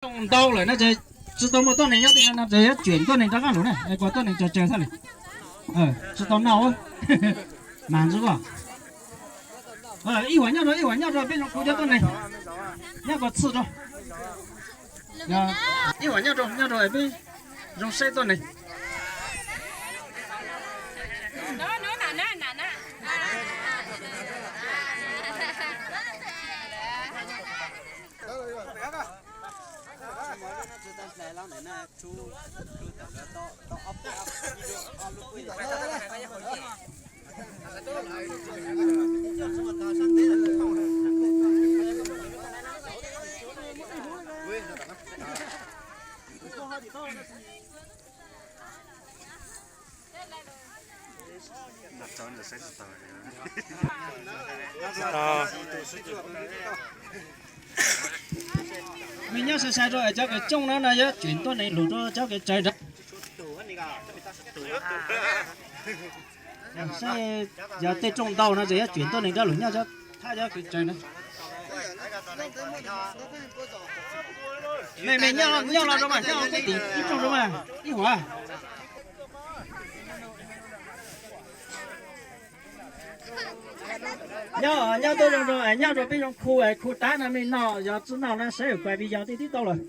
Ntau lawm no ces tsis tau muaj tuab neeg nyob tej no ces yuav tseem tuab neeg rov qab lug na, es kuas tuab neeg tsaws tsaws xwb li. Tsis tau noj. Mas ntsuj, ib huam nyob rau, ib huam nyob rau peb zoo kuv cov tuab neeg, nyob kuas txhij rau. Ib huam nyob rau, nyob rau peb zoo saib tuab neeg. Mej nyob sai sai rau es cov kws tsooj no no yuav tseem tuab neeg lug rau cov kws tsaws nrad. Saib yog tej tsooj ntau no ces yuav tseem tuab neeg rov lug nyob thab cov kws tsaws na. Mej, mej nyob los rau mas, nyob peb tim ib tsooj rau mas, ib huam. Nyob, nyob tuaj zoo zoo, nyob rau peb zoo khu, khu tab no mej noj, yog tsi noj na saib kuv video tej tib tau lawm.